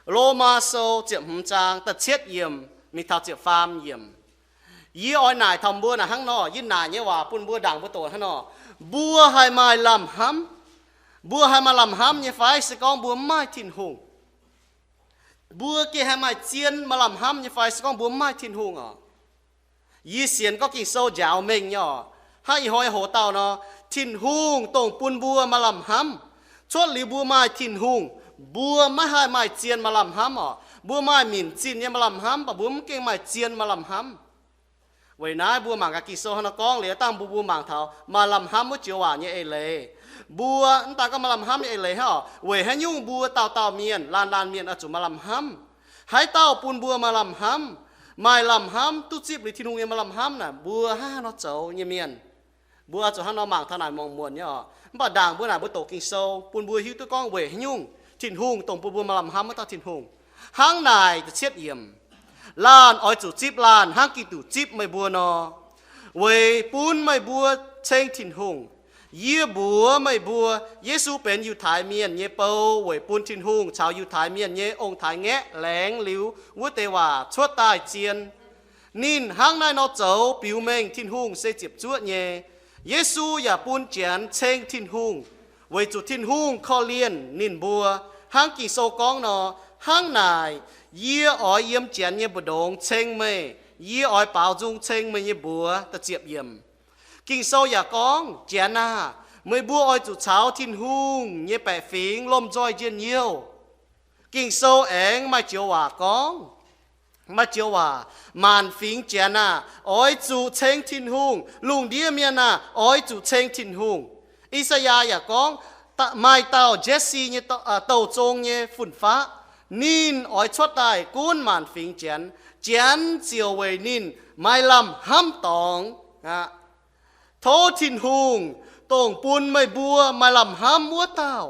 Lomaa Sou ziepc hmz zaang da'cietv yiemc mingh taux ziepc faam yiemc. Yie oix naaic taux mbuo naaic hnangv nor, yie naaic nyei waac bun mbuo ndaangc mbuo doqc hnangv nor. Mbuo haih maaih lamh hnamv, mbuo haih maaih lamh hnamv nyei fai se gorngv mbuo mv maaih Tin-Hungh? Mbuo gengh haih maaih zien maaih lamh hnamv nyei fai se gorngv mbuo mv maaih Tin-Hungh oc? Yie sienx gorngv Ging-Sou njaaux mengh nyei oc. Hnangv ih hnoi hoc dauh nor, Tin-Hungh dongh bun mbuo maaih lamh hnamv. Cuotv liuz mbuo maaih Tin-Hungh, mbuo maiv haih maaih zien maaih lamh hnamv oc. Mbuo maaih minc zinh nyei maaih lamh hnamv, mv baac mbuo mv gengh maaih zien maaih lamh hnamv. Weic naaiv mbuo mangc gaax Ging-Sou hnangv nor gorngv liuz, dangh mbuo mbuo mangc taux maaih lamh hnamv wuov joux waac nyei eix leiz. Mbuo mv daan gorngv maaih lamh hnamv nyei eix leiz hnangv oc, weic haaix nyungc mbuo dauh dauh mienh, laanh laanh mienh oix zuqc maaih lamh hnamv? Haaix dauh bun mbuo maaih lamh hnamv? Maaih lamh hnamv duqv zipv liuz Tin-Hungh nyei maaih lamh hnamv naaic, mbuo hnangv haaix nor zoux nyei mienh? Mbuo oix zuqc hnangv nor mangc taux naaic muonc muonc nyei oc. Mv baac ndaangc mbuo naaic mbuo doqc Ging-Sou bun mbuo hiuv duqv gorngv weic haaix nyungc Tin-Hungh dongh bun mbuo maaih lamh hnamv wuov dauh Tin-Hungh. Hnangv naaic, da'cietv yiemc, laanh oix zuqc zipv laanh hnangv Giduc zipv meih mbuo nor, weic bun meih mbuo ceng Tin-Hungh. Yie mbuox meih mbuo, Yesu benx Yiutai Mienh nyei bou weic bun Tin-Hungh caux Yiutai Mienh nyei ong-taaix-ngaeqv laengz liuz wuov deix waac cuotv daaih zien. Ninh hnangv naaiv nor zoux biux mengh Tin-Hungh se ziepc zuoqv nyei. Yesu yaac bun Janx ceng Tin-Hungh, weic zuqc Tin-Hungh korv-lienh ninh mbuo. Hnangv Ging-Sou gorngv nor, hnangv naaic, yie oix yiem Janx nyei mbu'ndongx ceng meih, yie oix baaux nzung ceng meih nyei mbuox. Da'ziepc yiemc. Ging-Sou yaac gorngv, Janx aah! Meih mbuo oix zuqc caux Tin-Hungh nyei baeqc fingx lomh nzoih njien-youh. Ging-Sou aengx maaih joux waac gorngv, maaih joux waac, maanc fingx Janx aah! Oix zuqc ceng Tin-Hungh. Lungh ndiev mienh aah! Oix zuqc ceng Tin-Hungh. I^saa^yaa yaac gorngv, maaih dauh Jetc^si nyei, douh zong nyei fun-faqv, ninh oix cuotv daaih gunv maanc fingx Janx. Janx ziouc weic ninh maaih lamh hnamv dorngx aqv. Tov Tin-Hungh, dongh bun meih mbuo maaih lamh hnamv wuov dauh,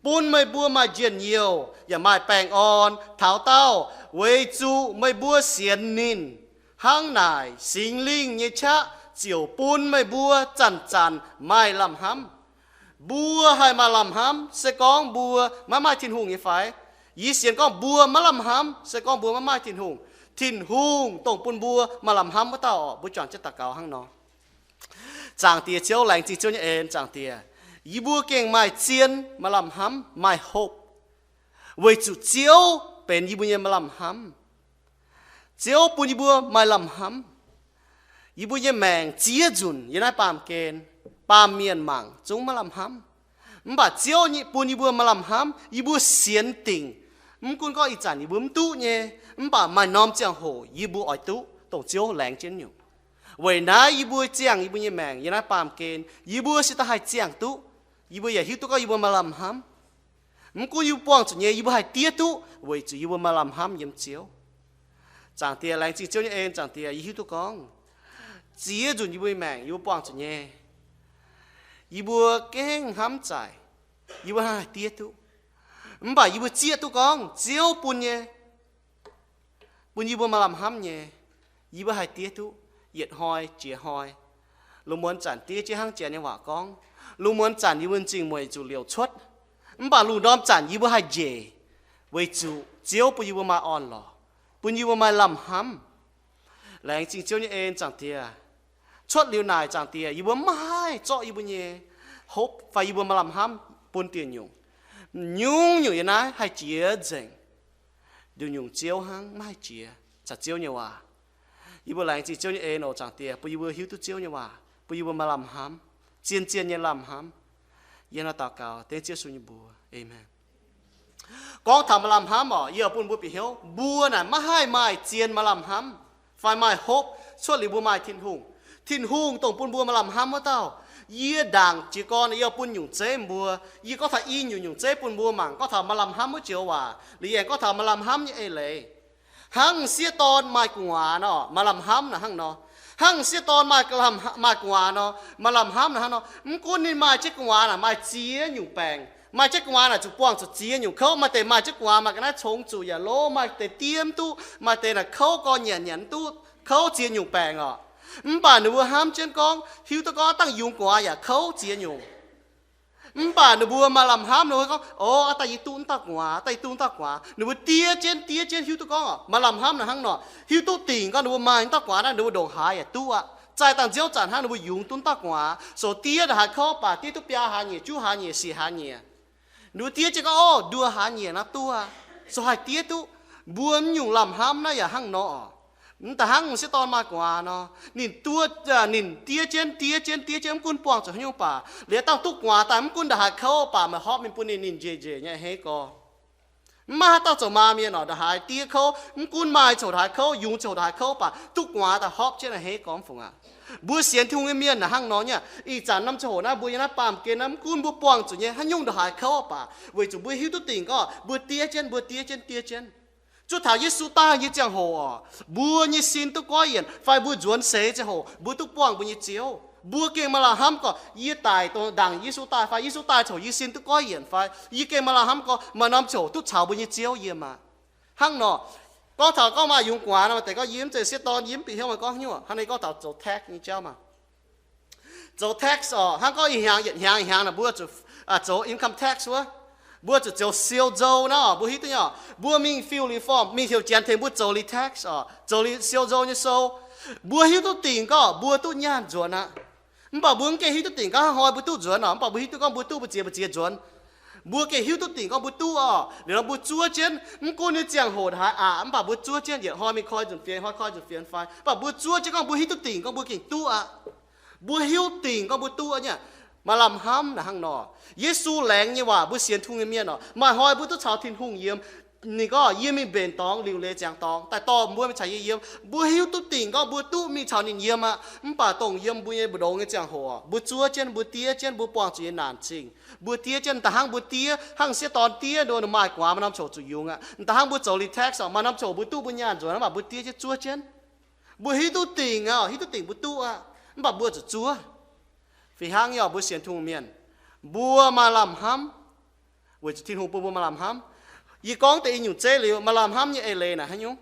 bun meih mbuo maaih njien-youh yaac maaih baengh orn taux daauh, weic zuqc meih mbuo sienx ninh. Hnangv naaic, Singx Lingh nyei qaqv ziouc bun meih mbuo zanc-zanc maaih lamh hnamv. Mbuo haih maaih lamh hnamv se gorngv mbuo maiv maaih Tin-Hungh nyei fai? Yie sienx gorngv mbuo maiv lamh hnamv se gorngv mbuo maiv maaih Tin-Hungh. Tin-Hungh dongh bun mbuo maaih lamh hnamv wuov dauh oc. Mbuo juangc jienv daux gaux hnangv nor. Zaangc Diex Ziouv, laengz zingh Ziouv nyei en. Zaangc Diex, yie mbuo gengh maaih zien maaih lamh hnamv, maaih hope, weic zuqc Ziouv benx yie mbuo nyei maaih lamh hnamv. Ziouv bun yie mbuo maaih lamh hnamv. Yie mbuo nyei maengc ziex nzunc yiem naaiv baamh gen, baamh mienh mangc zungv maiv lamh hnamv. Mv baac Ziouv bun yie mbuo maaih lamh hnamv, yie mbuo sienx dingc. Mv gunv gorngv ih zanc yie mbuo mv duqv nyei, mv baac maaih norm ziangh hoc yie mbuo oix duqv, dongh Ziouv laengz jienv nyungc. Weic naaiv yie mbuo ziangh yie mbuo nyei maengc yiem naaiv baamh gen, yie mbuo se da'haih ziangh duqv. Yie mbuo yaac hiuv duqv gorngv yie mbuo maaih lamh hnamv. Mv gunv yie mbuo buangh zuqc nyei, yie mbuo haih diev duqv weic zuqc yie mbuo maaih lamh hnamv yiem Ziouv. Zaangc Diex, laengz zingh Ziouv nyei en. Zaangc Diex, yie hiuv duqv gorngv ziex nzunc yie mbuo nyei maengc yie mbuo buangh zuqc nyei, yie mbuo gengh hnamv zaic, yie mbuo haih diev duqv. Mv baac yie mbuo zieqv duqv gorngv Ziouv bun nyei, bun yie mbuo maaih lamh hnamv nyei, yie mbuo haih diev duqv yietc hnoi jiex hnoi. Lungh muonz zanc diev jienv hnangv Janx nyei waac gorngv, lungh muonz zanc yie mbuo m'zing mueic zuqc liouc cuotv. Mv baac lungh ndorm zanc yie mbuo haih njiec, weic zuqc Ziouv bun yie mbuo maaih orn-lorqc, bun yie mbuo maaih lamh hnamv. Laengz zingh Ziouv nyei en. Zaangc Diex, cuotv liuz naaic, Zaangc Diex, yie mbuo maiv haih zorqv yie mbuo nyei hope fai yie mbuo maaih lamh hnamv bun diuh nyungc. Nyungc-nyungc yiem naaiv haih jiex nzengc. Nduqc nyungc Ziouv hnangv maiv haih jiex caux Ziouv nyei waac. Yie mbuo laengz zingh Ziouv nyei en oc. Zaangc Diex, bun yie mbuo hiuv duqv Ziouv nyei waac, bun yie mbuo maaih lamh hnamv, zien-zien nyei lamh hnamv. Yie hnangv naaiv daux gaux dengv Ziouv Yesu nyei mbuox. Aamen. Gorngv taux maaih lamh hnamv oc, yie oix bun mbuo bieqc hnyouv, mbuo naaic maiv haih maaih zien maaih lamh hnamv fai maaih hope cuotv liuz mbuo maaih Tin-Hungh. Tin-Hungh dongh bun mbuo maaih lamh hnamv wuov dauh. Yie ndaangc jiez gorn yie oix bun nyungc zeiv mbuo. Yie gorngv taux i nyungc nyungc zeiv bun mbuo mangc, gorngv taux maaih lamh hnamv wuov joux waac. Liuz aengx gorngv taux maaih lamh hnamv nyei eix leiz. Hnangv m'sieqv dorn maaih gu'nguaaz nor, maaih lamh hnamv naaic hnangv nor. Hnangv m'sieqv dorn maaih, maaih gu'nguaaz nor, maaih lamh hnamv naaic hnangv nor. Mv gunv ninh maaih jienv gu'nguaaz naaic maaih ziex nyungc baengc, maaih jienv gu'nguaaz naaic zuqc buangh zuqc ziex nyungc kouv. Maaih deix maaih jienv gu'nguaaz maaih ga'naaiv congx zuqc yaac lov, maaih deix diev mv duqv, maaih deix naaic kouv gorx nyanc nyanc mv duqv, kouv ziex nyungc baengc oc. Mv baac ninh mbuo hnamv jienv gorngv, hiuv duqv gorngv dangh yungz gu'nguaaz yaac kouv ziex nyungc. Mv baac ninh mbuo maaih lamh hnamv, ninh mbuo gorngv, O, aav daaih yie duqv wuov dauh gu'nguaaz, aav daaih yie duqv wuov dauh gu'nguaaz. Ninh mbuo diev jienv, diev jienv hiuv duqv gorngv, maaih lamh hnamv naaic hnangv nor, hiuv duqv dingc gorngv ninh mbuo maaih wuov dauh gu'nguaaz naaiv, ninh mbuo ndongc haaix yaac duqv aqv. Zaih dangh nziouv zanc hnangv, ninh mbuo yungz duqv wuov dauh gu'nguaaz, sou diev ndongc haaix kouv baac diev duqv biaa hlaax nyieqc, juqv hlaax nyieqc, siec hlaax nyieqc. Ninh mbuo diev jienv gorngv, O, nduoh hlaax nyieqc naaiv duqv aqv. Sou haih diev duqv. Mbuo mv nyungc lamh hnamv naaiv yaac hnangv nor. Mv da'hnangv sieqv dorn maaih gu'nguaaz nor, ninh duqv, ninh diev jienv, diev jienv, diev jienv, mv gunv buangh zuqc haaix nyungc baac, liuz dangh duqv gu'nguaaz daaih mv gunv ndongc haaix kouv baac, meih horpv mingh bun ninh, ninh njiec njiec nyei a'hneiv gorx. Mv maaih haaix dauh zoux maa mienh oc, ndongc haaix diev kouv, mv gunv maaih coc ndongc haaix kouv, yungz coc ndongc haaix kouv baac, duqv gu'nguaaz daaih horpv jienv a'hneiv gorx, mv fungc aqv. Mbuo sienx Tin-Hungh nyei mienh naaic hnangv nor nyei. Ih zanc norm ziangh hoc naaiv mbuo yiem naaiv baamh gen naaiv, mv gunv mbuo buangh zuqc nyei haaix nyungc ndongc haaix kouv baac, weic zuqc mbuo hiuv duqv dingc gorngv mbuo diev jienv, mbuo diev jienv, diev jienv. Zuov taux Yesu daaih nyei ziangh hoc oc, mbuo nyei sin duqv goiv yienc fai mbuo nzuonx seix ziangh hoc mbuo duqv buangh mbuo nyei Ziouv, mbuo gengh maaih lamh hnamv gorngv, Yie daic dongh ndaangc Yesu daaih fai? Yesu daaih coc yie sin duqv goiv yienc fai? Yie gengh maaih lamh hnamv gorngv maaih norm ziangh hoc duqv caux mbuo nyei Ziouv yiem aqv. Hnangv nor, gorngv taux gorngv maaih yungz gu'nguaaz nor, maaih deix gorngv, Yie mv zeiz sieqv dorn, yie mv bieqc hnyouv meih gorngv haaix nyungc. Hnangv naaiv gorngv taux zoux tax nyei jauv maah. Zoux tax oc, hnangv gorngv ih hnyangx yietc hnyangx ih hnyangx naaic mbuo zuqc zoux income tax wuov, mbuo zuqc zoux siou nzou naaiv oc. Mbuo hiuv duqv nyei oc, mbuo mingh fill liuz form, mingh heuc janx tengx mbuo zoux liuz tax oc, zoux liuz siou nzou nyei sou. Mbuo hiuv duqv dingc gorngv mbuo duqv nyaanh nzuonx aqv. Mv baac mbuo mv gaengh hiuv duqv dingc gorngv hnoi mbuo duqv nzuonx oc. Mv baac mbuo hiuv duqv gorngv mbuo duqv mbu'ziex mbu'ziex nzuonx. Mbuo gengh hiuv duqv dingc gorngv mbuo duqv oc. Liuz nor mbuo zuov jienv, mv gunv nyei ziangh hoc haaix aqc, mv baac mbuo zuov jienv, yietc hnoi mingh koi nzunc fienx, hnoi koi nzunc fienx fai, mv baac mbuo zuov jienv gorngv mbuo hiuv duqv dingc gorngv mbuo gengh duqv aqv. Mbuo hiuv dingc gorngv mbuo duqv nyei. Maaih lamh hnamv naaic hnangv nor. Yesu laengz nyei waac, mbuo sienx Tin-Hungh nyei mienh oc, maaih hnoi mbuo duqv caux Tin-Hungh yiem. Ninh gorngv, Yie mingh mbenc dorngx, liuc leiz ziangx dorngx, daaih dorh mbuo mingh caux yie yiem. Mbuo hiuv duqv dingc gorngv mbuo duqv mingh caux ninh yiem aqv. Mv baac dongh yiem mbuo nyei mbu'ndongx nyei ziangh hoc, mbuo zuov jienv, mbuo diev jienv, mbuo buangh zuqc nyei naanc zingh, mbuo diev jienv, da'hnangv mbuo diev hnangv sieqv dorn diev nduov, maaih gu'nguaaz maaih norm ziangh hoc zuqc yungz aqv. Da'hnangv mbuo zoux liuz tax oc, maaih norm ziangh hoc mbuo duqv mbuo nyaanh nzuonx, mv baac mbuo diev jienv zuov jienv. Mbuo hiuv duqv dingc aqv, hiuv duqv dingc mbuo duqv aqv, mv baac mbuo zuqc zuov. Fih hnangv nyei oc, mbuo sienx Tin-Hungh mienh, mbuo maaih lamh hnamv, weic zuqc Tin-Hungh bun mbuo maaih lamh hnamv. Yie gorngv deix i nyungc zeiv liuz, maaih lamh hnamv nyei eix leiz naaic haaix nyungc?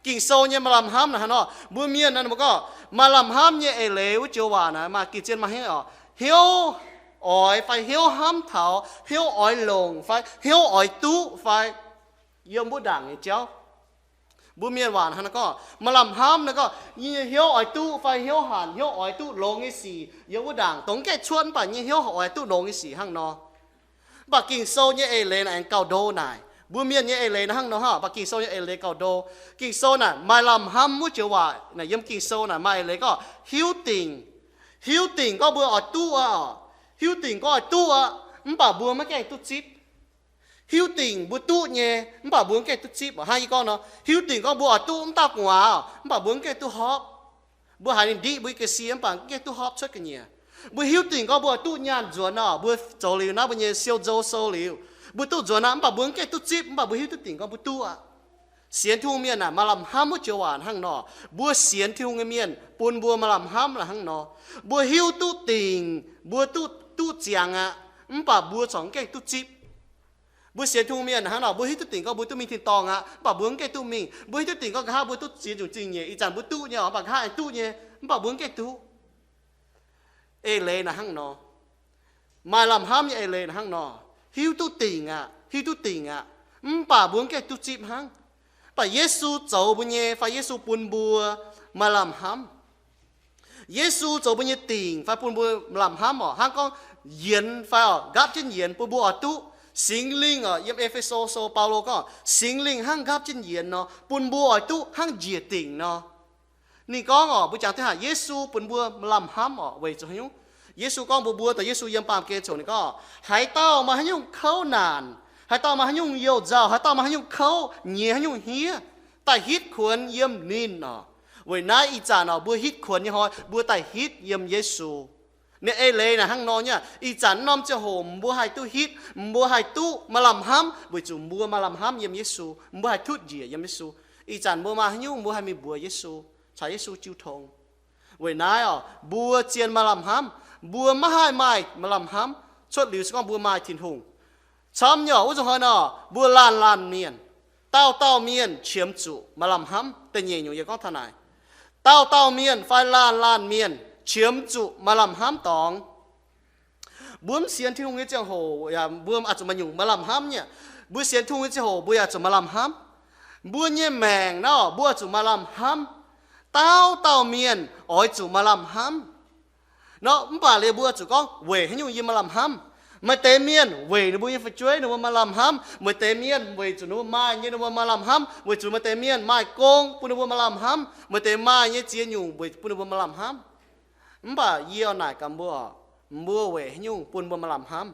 Ging-Sou nyei maaih lamh hnamv naaic haaix nor? Mbuo mienh naaic mbuo gorngv maaih lamh hnamv nyei eix leiz wuov joux waac naaic maaih gin zien maaih hnyouv oc, hnyouv oix fai hnyouv hnamv taux, hnyouv oix longc fai hnyouv oix duqv fai, yiem wuov ndaangc nyei jauv. Mbuo mienh waac hnangv naaiv gorngv, maaih lamh hnamv naaiv gorngv, yie nyei hnyouv oix duqv fai hnyouv hanc, hnyouv oix duqv longx nyei sic yiem wuov ndaangc, dongh mv gaengh cuotv mv baac nyei hnyouv oix duqv longx nyei sic hnangv nor. Mv baac Ging-Sou nyei eix leiz naaic aengx gauh ndo naaic. Mbuo mienh nyei eix leiz naaiv hnangv nor hnangv, mv baac Ging-Sou nyei eix leiz gauh ndo. Ging-Sou naaic maaih lamh hnamv wuov joux waac naaic yiem Ging-Sou naaic maaih eix leiz gorngv hiuv dingc. Hiuv dingc gorngv mbuo oix duqv aqv. Hiuv dingc gorngv oix duqv aqv, mv baac mbuo maiv gaengh duqv zipv. Hiuv dingc mbuo duqv nyei, mv baac mbuo mv gaengh duqv zipv. Hnangv yie gorngv nor, hiuv dingc gorngv mbuo oix duqv wuov dauh gu'nguaaz, mv baac mbuo mv gaengh duqv hopv. Mbuo haiz ninh ndiqv mbuo nyei ga'sie mv baac mv gaengh duqv hopv cuotv ga'nyiec. Mbuo hiuv dingc gorngv mbuo oix duqv nyaanh nzuonx nor, mbuo zoux liuz naaiv mbuo nyei siou nzou sou liuz, mbuo duqv nzuonx aqv, mv baac mbuo mv gaengh duqv zipv, mv baac mbuo hiuv duqv dingc gorngv mbuo duqv aqv. Sienx Tin-Hungh mienh naaic maaih lamh hnamv wuov joux waac hnangv nor. Mbuo sienx Tin-Hungh nyei mienh bun mbuo maaih lamh hnamv naaic hnangv nor. Mbuo hiuv duqv dingc mbuo duqv, duqv ziangx aqv, mv baac mbuo corc mv gaengh duqv zipv. Mbuo sienx Tin-Hungh mienh hnangv nor, mbuo hiuv duqv dingc gorngv mbuo duqv mingh tin-dorngh aqv, mv baac mbuo mv gaengh duqv mingh. Mbuo hiuv duqv dingc gorngv nqa'haav mbuo duqv ziex nyungc zingh nyeic, ih zanc mbuo duqv nyei oc, mv baac nqa'haav aengx duqv nyei, mv baac mbuo mv gaengh duqv. Eix leiz naaic hnangv nor. Maaih lamh hnamv nyei eix leiz naaic hnangv nor. Hiuv duqv dingc aqv, hiuv duqv dingc aqv, mv baac mbuo mv gaengh duqv zipv hnangv. Mv baac Yesu zoux mbuo nyei fai Yesu bun mbuo maaih lamh hnamv. Yesu zoux mbuo nyei dingc fai bun mbuo lamh hnamv oc. Hnangv gorngv yienx fai oc, nqaapv jienv yienx bun mbuo oix duqv. Singx Lingh oc, yiem E^fe^so sou Baulo gorngv Singx Lingh hnangv nqaapv jienv yienx nor, bun mbuo oix duqv hnangv njiec dingc nor. Ninh gorngv oc, mbuo jangx duqv haic, Yesu bun mbuo lamh hnamv oc. Weic zuqc haaix nyungc? Yesu gorngv mbuox mbuo, dongh Yesu yiem baamh gen coc ninh gorngv, haaix dauh maaih haaix nyungc kouv naanc, haaix dauh maaih haaix nyungc youh nzauh, haaix dauh maaih haaix nyungc kouv, nyiex haaix nyungc hniev, daaih hitv kuonx yiem ninh oc. Weic naaiv ih zanc oc, mbuo hitv kuonx nyei hnoi mbuo daaih hitv yiem Yesu. Ninh eix leiz naaic hnangv nor nyei. Ih zanc norm ziangh hoc mbuo haih duqv hitv, mbuo haih duqv maaih lamh hnamv weic zuqc mbuo maaih lamh hnamv yiem Yesu, mbuo haih tutv njiec yiem Yesu. Ih zanc mbuo maaih haaix nyungc mbuo haih mingh mbuox Yesu, caux Yesu jiu tong. Weic naaiv oc, mbuo zien maaih lamh hnamv. Mbuo maiv haih maaih, maaih lamh hnamv cuotv liuz se gorngv mbuo maaih Tin-Hungh. Camv nyei oc, wuov zuqc hnoi nor mbuo laanh laanh mienh, dauh dauh mienh qiemx zuqc maaih lamh hnamv. Da'nyeic nyungc yie gorngv taux naaic, dauh dauh mienh fai laanh laanh mienh qiemx zuqc maaih lamh hnamv dorngx. Mbuo mv sienx Tin-Hungh nyei ziangh hoc yaac mbuo oix zuqc maaih nyungc maaih lamh hnamv nyei. Mbuo sienx Tin-Hungh nyei ziangh hoc mbuo yaac zuqc maaih lamh hnamv. Mbuo nyei maengc naaiv mbuo oix zuqc maaih lamh hnamv. Dauh dauh mienh oix zuqc maaih lamh hnamv. Nor mv baac liuz mbuo zuqc gorngv weic haaix nyungc yie maaih lamh hnamv? Maaih deix mienh weic ninh mbuo nyei fu'jueiv ninh mbuo maaih lamh hnamv. Maaih deix mienh weic zuqc ninh mbuo maaih nyei ninh mbuo maaih lamh hnamv. Weic zuqc maaih deix mienh maaih gong bun ninh mbuo maaih lamh hnamv. Maaih deix maaih nyei ziex nyungc weic bun ninh mbuo maaih lamh hnamv. Mv baac yie oix naaic gaax mbuo, mbuo weic haaix nyungc bun mbuo maaih lamh hnamv?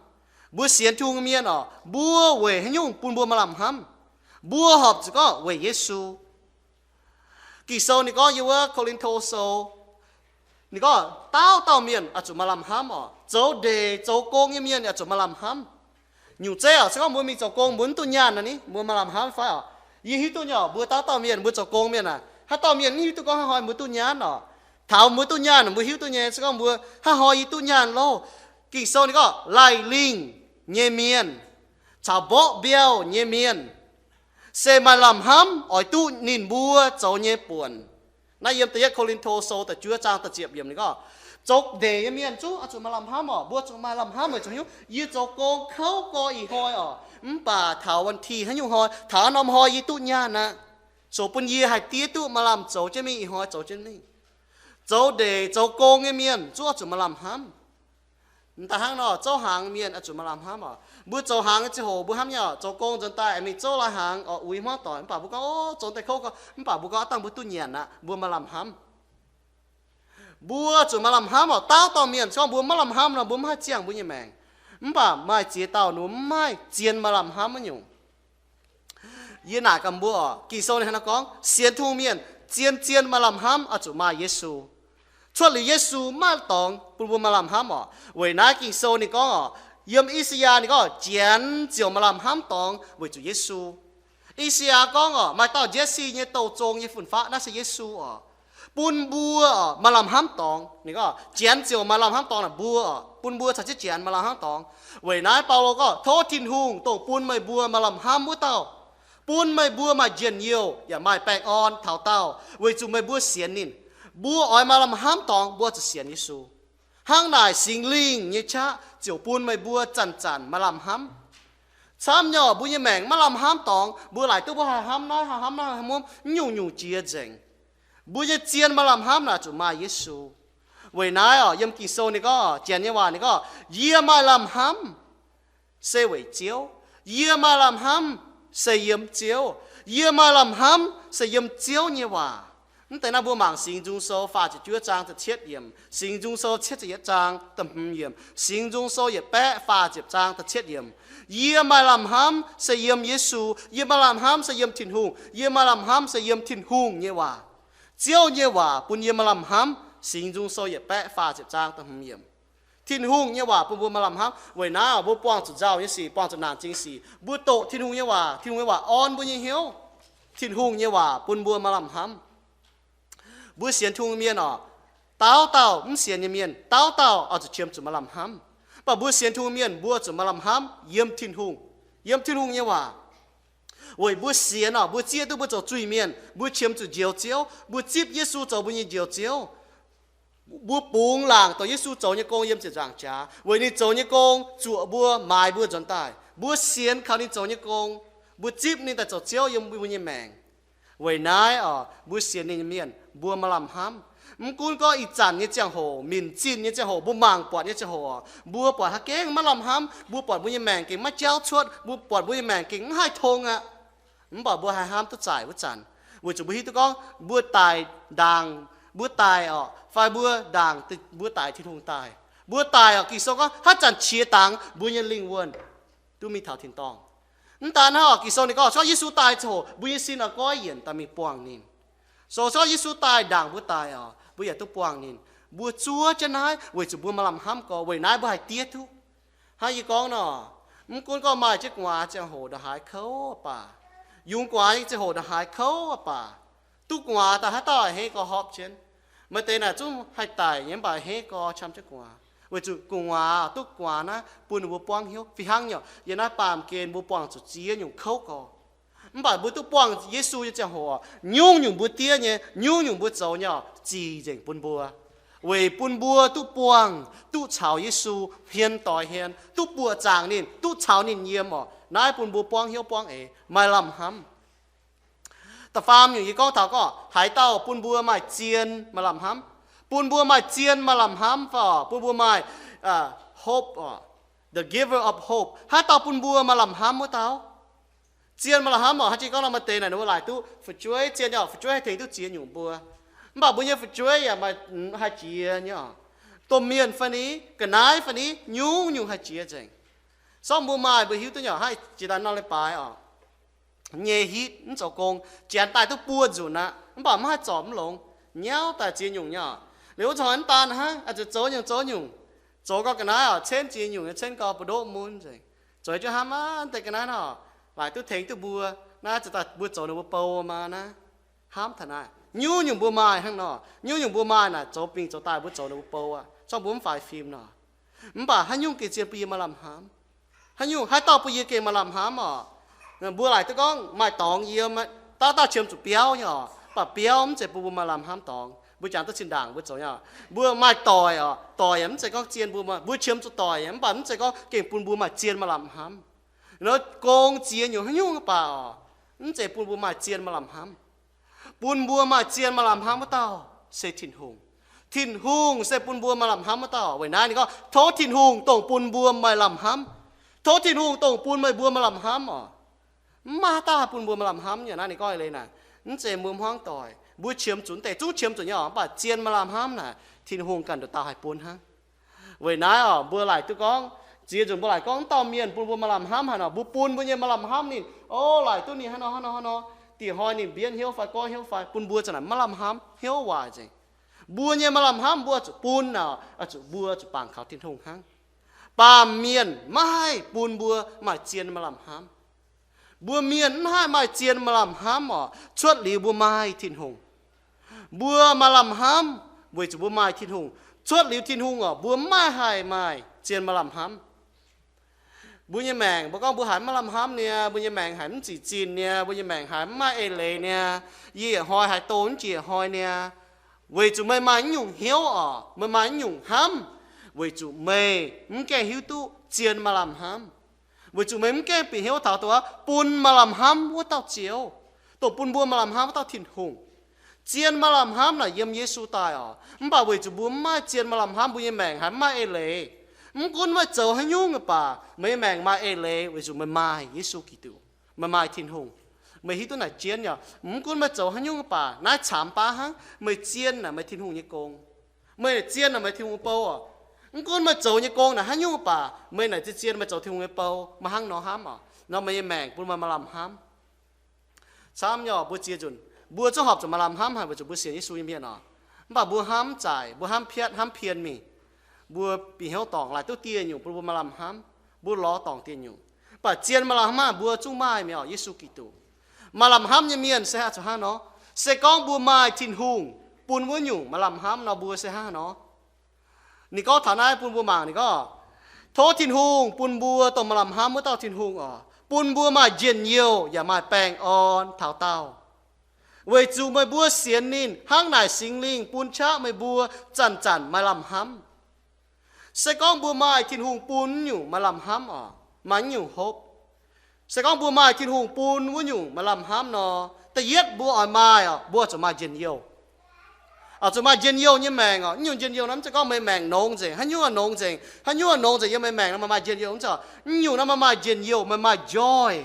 Mbuo sienx Tin-Hungh mienh oc, mbuo weic haaix nyungc bun mbuo maaih lamh hnamv? Mbuo horpc zuqc gorngv weic Yesu. Ging-Sou ninh gorngv yiem wuov Ko^lin^to Sou, ninh gorngv dauh dauh mienh oix zuqc maaih lamh hnamv oc. Zoux ndeic zoux gong nyei mienh oix zuqc maaih lamh hnamv. Nyungc zeiv oc, se gorngv mbuo mingh zoux gong mbuo mv duqv nyaanh nor ni, mbuo maaih lamh hnamv fai oc? Yie hiuv duqv nyei oc, mbuo dauh dauh mienh mbuo zoux gong mienh aac, haaix dauh mienh mv hiuv duqv gorngv haaix hnoi mbuo duqv nyaanh oc. Taux mbuo duqv nyaanh mbuo hiuv duqv nyei, se gorngv mbuo haaix hnoi yie duqv nyaanh loh. Ging-Sou ninh gorngv laih lingh nyei mienh caux mborqv mbiauh nyei mienh se maaih lamh hnamv oix duqv ninh mbuo zoux nyei buonc. Naaiv yiem da'yietv Ko^lin^to Sou da'juov zaang da'ziepc yiemc ninh gorngv, zoux ndeic nyei mienh zungv oix zuqc maaih lamh hnamv oc. Mbuo zuqc maaih lamh hnamv weic zuqc haaix nyungc? Yie zoux gong kouv gorx ih hnoi oc, mv baac taux วันที่ haaix nyungc hnoi, taux norm hnoi yie duqv nyaanh aqv, ziouc bun yie haih diev duqv maaih lamh zoux jienv mingh ih hnoi zoux jienv mingh. Zoux ndeic zoux gong nyei mienh zungv oix zuqc maaih lamh hnamv. M'daaih hnangv nor, zouv hnaangx mienh oix zuqc maaih lamh hnamv oc. Mbuo zoux hnaangx nyei ziangh hoc mbuo hnamv nyei oc, zoux gong nzuonx daaih aengx mingh zouv lai hnaangx oc, uix hmuangv doic, mv baac mbuo gorngv, o, zoux deix kouv gorx, mv baac mbuo gorngv dangh mbuo duqv nyanc aqv, mbuo maaih lamh hnamv. Mbuo zuqc maaih lamh hnamv oc. Dauh dauh mienh se gorngv mbuo maiv lamh hnamv nor, mbuo mv haih ziangh mbuo nyei maengc. Mv baac maaih ziex dauh ninh mbuo mv haih zien maaih lamh hnamv wuov nyungc. Yie naaic gaax mbuo oc, Ging-Sou ninh hnangv naaiv gorngv, sienx Tin-Hungh mienh zien-zien maaih lamh hnamv oix zuqc maaih Yesu. Cuotv liuz Yesu maiv maaih dorngx bun mbuo maaih lamh hnamv oc. Weic naaiv Ging-Sou ninh gorngv oc, yiem I^saa^yaa ninh gorngv, janx ziouc maaih lamh hnamv dorngx weic zuqc Yesu. I^saa^yaa gorngv oc, maaih dauh Jetc^si nyei douh zong nyei fun-faqv, naaiv se Yesu oc, bun mbuo oc maaih lamh hnamv dorngx. Ninh gorngv janx ziouc maaih lamh hnamv dorngx naaic mbuo oc, bun mbuo caux jienv janx maaih lamh hnamv dorngx. Weic naaiv Baulo gorngv, tov Tin-Hungh dongh bun meih mbuo maaih lamh hnamv wuov dauh, bun meih mbuo maaih njien-youh yaac maaih baengh orn taux daauh weic zuqc meih mbuo sienx ninh. Mbuo oix maaih lamh hnamv dorngx mbuo zuqc sienx Yesu. Hnangv naaic Singx Lingh nyei qaqv ziouc bun meih mbuo zanc-zanc maaih lamh hnamv. Camv nyei oc, mbuo nyei maengc maiv lamh hnamv dorngx, mbuo laaic duqv mbuo haih hnamv naaiv haih hnamv naaiv, mv nyungc-nyungc jiex nzengc. Mbuo nyei zien maaih lamh hnamv naaic zuqc maaih Yesu. Weic naaiv oc, yiem Ging-Sou ninh gorngv, janx nyei waac ninh gorngv, yie maaih lamh hnamv se weic Ziouv. Yie maaih lamh hnamv se yiem Ziouv. Yie maaih lamh hnamv se yiem Ziouv nyei waac. Mv deix naaiv mbuo mangc Singx Nzung Sou faah ziepc juov zaang da'cietv yiemc, Singx Nzung Sou cietv ziepc yietv zaang da'hmz yiemc, Singx Nzung Sou yietc baeqv faah ziepc zaang da'cietv yiemc. Yie maaih lamh hnamv se yiem Yesu. Yie maaih lamh hnamv se yiem Tin-Hungh. Yie maaih lamh hnamv se yiem Tin-Hungh nyei waac. Ziouv nyei waac bun yie maaih lamh hnamv. Singx Nzung Sou yietc baeqv faah ziepc zaang da'hmz yiemc. Tin-Hungh nyei waac bun mbuo maaih lamh hnamv. Weic naaiv mbuo buangh zuqc nzauh nyei sic, buangh zuqc naanc zingh sic, mbuo doqc Tin-Hungh nyei waac, Tin-Hungh nyei waac orn mbuo nyei hnyouv. Tin-Hungh nyei waac bun mbuo maaih lamh hnamv. Mbuo sienx Tin-Hungh mienh oc, dauh dauh mv sienx nyei mienh, dauh dauh oix zuqc qiemx zuqc maaih lamh hnamv. Mv baac mbuo sienx Tin-Hungh mienh, mbuo zuqc maaih lamh hnamv yiem Tin-Hungh, yiem Tin-Hungh nyei waac. Weic mbuo sienx oc, mbuo zieqv duqv mbuo zoux zuiz-mienh, mbuo qiemx zuqc Njoux Ziouv, mbuo zipv Yesu zoux mbuo nyei Njoux Ziouv. Mbuo bungx laangc dongh Yesu zoux nyei gong yiem ziepc nzaangc jaax, weic ninh zoux nyei gong zuoqc mbuo, maaiz mbuo nzuonx daaih. Mbuo sienx kaux ninh zoux nyei gong, mbuo zipv ninh daaih zoux Ziouv yiem mbuo nyei maengc. Weic naaiv oc, mbuo sienx ninh nyei mienh mbuo maaih lamh hnamv. Mv gunv gorngv ih zanc nyei ziangh hoc, minc zinh nyei ziangh hoc, mbuo mangc buatc nyei ziangh hoc oc, mbuo buatc haaix gengh maiv lamh hnamv, mbuo buatc mbuo nyei maengc gengh maiv jauv cuotv, mbuo buatc mbuo nyei maengc gengh mv haih tong aqv. Mv baac mbuo haih hnamv duqv zaic wuov zanc, weic zuqc mbuo hiuv duqv gorngv mbuo daic ndaangc, mbuo daic oc, fai mbuo ndaangc, mbuo daic Tin-Hungh daaih. Mbuo daic oc, Ging-Sou gorngv haaix zanc qiex dangx mbuo nyei lingh wuonh duqv mingh taux tin-dorngh. Mv daan hnangv oc, Ging-Sou ninh gorngv, se gorngv Yesu daaih ziangh hoc mbuo nyei sin oix goiv yienc daaih mingh buangh ninh. So se gorngv Yesu daaih ndaangc mbuo daic oc, mbuo yaac duqv buangh ninh. Mbuo zuov jienv naaiv weic zuqc mbuo maaih lamh hnamv gorx, weic naaiv mbuo haih diev duqv. Hnangv yie gorngv nor, mv gunv gorngv maaih jienv gu'nguaaz ziangh hoc ndongc haaix kouv baac, yungz gu'nguaaz nyei ziangh hoc ndongc haaix kouv baac, duqv gu'nguaaz daaih haaix dauh a'hneiv gorx horpc jienv. Maaih deix naaic zungv haih daic nyei mv baac a'hneiv gorx qam jienv gu'nguaaz, weic zuqc gu'nguaaz, duqv gu'nguaaz naaiv bun ninh mbuo buangv hnyouv. Fih hnangv nyei, yiem naaiv baamh gen mbuo buangh zuqc ziex nyungc kouv gorx. Mv baac mbuo duqv buangh Yesu nyei ziangh hoc, nyungc-nyungc mbuo diev nyei, nyungc-nyungc mbuo zoux nyei oc, zic nzengc bun mbuo. weic bun mbuo duqv buangh, duqv caux Yesu hmien doix hmien, duqv buoqc zaangc ninh, duqv caux ninh yiem orqc. Naaiv bun mbuo buangv hnyouv buangv eix, maaih lamh hnamv. Da'faam nyungc yie gorngv taux gorngv haaix dauh bun mbuo maaih zien maaih lamh hnamv. Bun mbuo maaih zien maaih lamh hnamv fai bun mbuo maaih hope, the giver of hope, haaix dauh bun mbuo maaih lamh hnamv wuov dauh. Zien maaih lamh hnamv orqc. Hnangv jiex gorngv nor, maaih deix naaic ninh mbuo laaic duqv fu'jueiv, zien nyei orqc, fu'jueiv haih tengx duqv ziex nyungc mbuo. Mv baac mbuo nyei fu'jueiv yaac maaih haih jiex nyei orqc. Domh mienh fai ni, ga'naaiv fai ni, nyungc-nyungc haih jiex nzengc. Sortv mbuo maaih mbuo hiuv duqv nyei orqc, haih jiex daaih nor leiz-baaix orqc, nyei hitv mv zoux gong, janx daaih duqv buo nzunc aqv, mv baac mv haih zorc mv longx, nyauv daaih ziex nyungc nyei orqc. Liuz wuov zanc mv daan hnangv, zuqc zoux nyungc zoux nyungc, zoux gau ga'naaiv orqc, cenv ziex nyungc nyei, cenv gau buoz-ndoqv mun nzengc. Zoux jienv hnamv aqv, deix ga'naaiv nor, laaic duqv tengx duqv mbuo, naaiv zuqc daaih mbuo zoux ninh mbuo bou maah naaiv. Hnamv taux naaiv, nyungc-nyungc mbuo maaih hnangv nor, nyungc-nyungc mbuo maaih naaic zoux bingh zoux daaih mbuo zoux ninh mbuo bou aqv, corc mbuo mv faix fim nor. Mv baac haaix nyungc gengh zien bun yie maaih lamh hnamv? Haaix nyungc, haaix dauh bun yie gengh maaih lamh hnamv orqc? Mbuo laaic duqv gorngv maaih dorngx yiem, dauh dauh qiemx zuqc biauv nyei orqc, mv baac biauv mv zeiz bun mbuo maaih lamh hnamv dorngx. Mbuo jangx duqv zinh ndaangc mbuo zoux nyei orqc, mbuo maaih doic orqc, doic yaac mv zeiz gorngv zien bun mbuo, mbuo qiemx zuqc doic yaac mv baac mv zeiz gorngv gengh bun mbuo maaih zien maaih lamh hnamv. Nor gong ziex nyungc haaix nyungc mv baac orqc, mv zeiz bun mbuo maaih zien maaih lamh hnamv. Bun mbuo maaih zien maaih lamh hnamv wuov dauh se Tin-Hungh. Tin-Hungh se bun mbuo maaih lamh hnamv wuov dauh. Weic naaiv ninh gorngv, tov Tin-Hungh dongh bun mbuo maaih lamh hnamv. Tov Tin-Hungh dongh bun meih mbuo maaih lamh hnamv orqc. Mv maaih haaix dauh haih bun mbuo maaih lamh hnamv nyei. Naaiv ninh gorngv eix leiz naaic, mv zeiz mbuo hmuangv doic, mbuo qiemx zuqc deix zungv qiemx zuqc nyei orqc, mv baac zien maaih lamh hnamv naaic Tin-Hungh ganh nduqc dauh haih bun hnangv. Weic naaiv orqc, mbuo laaic duqv gorngv, ziex nzunc mbuo laaic gorngv wuov dauh mienh bun mbuo maaih lamh hnamv haaix nor, mbuo bun mbuo nyei maaih lamh hnamv ninh, o, laaic duqv ninh hnangv nor hnangv nor hnangv nor, dingc hnoi ninh mbienv hnyouv fai goiv hnyouv fai, bun mbuo za'naaic maiv lamh hnamv, hnyouv waaic nzengc. Mbuo nyei maaih lamh hnamv mbuo zuqc bun naaic, zuqc mbuo zuqc bangc kaux Tin-Hungh hnangv. Baamh mienh maiv haih bun mbuo maaih zien maaih lamh hnamv. Mbuo mienh mv haih maaih zien maaih lamh hnamv orqc, cuotv liuz mbuo maaih Tin-Hungh. Mbuo maaih lamh hnamv weic zuqc mbuo maaih Tin-Hungh. Cuotv liuz Tin-Hungh orqc, mbuo maiv haih maaih zien maaih lamh hnamv. Mbuo nyei maengc, mbuo gorngv mbuo haiz maiv lamh hnamv niaa, mbuo nyei maengc haiz mv zic zinh niaa, mbuo nyei maengc haiz mv maaih eix leiz niaa, yie yietc hnoi haiz doh mv jiex hnoi niaa, weic zuqc meih maaih naaiv nyungc hnyouv orqc, meih maaih naaiv nyungc hnamv, weic zuqc meih mv gaengh hiuv duqv zien maaih lamh hnamv. Weic zuqc meih mv gaengh bieqc hnyouv taux dongh bun maaih lamh hnamv wuov dauh Ziouv, dongh bun mbuo maaih lamh hnamv wuov dauh Tin-Hungh. Zien maaih lamh hnamv naaic yiem Yesu daaih orqc. Mv baac weic zuqc mbuo mv maaih zien maaih lamh hnamv, mbuo nyei maengc haiz mv maaih eix leiz. Mv gunv meih zoux haaix nyungc baac, meih nyei maengc maaih eix leiz weic zuqc meih maaih Yesu Giduc, meih maaih Tin-Hungh. Meih hiuv duqv naaic jienv nyei. Mv gunv meih zoux haaix nyungc baac, naaiv camx baav hnangv, meih zien naaic meih Tin-Hungh nyei gong. Meih zien naaic meih Tin-Hungh bou orqc. Mv gunv meih zoux nyei gong naaic haaix nyungc baac, meih naaic zien zien meih zoux Tin-Hungh nyei bou. Meih hnangv nor hnamv orqc, nor meih nyei maengc bun meih maaih lamh hnamv. Camv nyei orqc, mbuo ziex nzunc mbuo zungv horpc zuqc maaih lamh hnamv haic weic zuqc mbuo sienx Yesu nyei mienh orqc. Mv baac mbuo hnamv zaic, mbuo hnamv piatv hnamv pien mingh. Mbuo bieqc hnyouv dorngc laaic duqv dieh nyungc bun mbuo maaih lamh hnamv. Mbuo lorz dorngc dieh nyungc. Mv baac zien maaih lamh hnamv mbuo zungv maaih mi'aqv orqc, Yesu Giduc. Maaih lamh hnamv nyei mienh se haih zuqc hnangv nor. Se gorngv mbuo maaih Tin-Hungh bun wuov nyungc maaih lamh hnamv nor, mbuo se hnangv haaix nor? Ninh gorngv taux naaiv bun mbuo mangc, ninh gorngv, tov Tin-Hungh bun mbuo dongh maaih lamh hnamv wuov dauh Tin-Hungh orqc, bun mbuo maaih njien-youh yaac maaih baengh orn taux daauh. Weic zuqc meih mbuo sienx ninh hnangv naaic Singx Lingh bun qaqv meih mbuo zanc-zanc maaih lamh hnamv. Se gorngv mbuo maaih Tin-Hungh bun nyungc maaih lamh hnamv orqc, maaih nyungc hopv. Se gorngv mbuo maaih Tin-Hungh bun wuov nyungc maaih lamh hnamv nor, da'yietv mbuo oix maaih orqc, mbuo zuqc maaih njien-youh. Oix zuqc maaih njien-youh nyei maengc orqc. Nyungc njien-youh nor mv zeiz gorngv meih maengc nongx nzengc, haaix nyungc nongx nzengc, haaix nyungc nongx nzengc yiem meih maengc nor meih maaih njien-youh mv zeiz. Nyungc nor meih maaih njien-youh, meih maaih joy.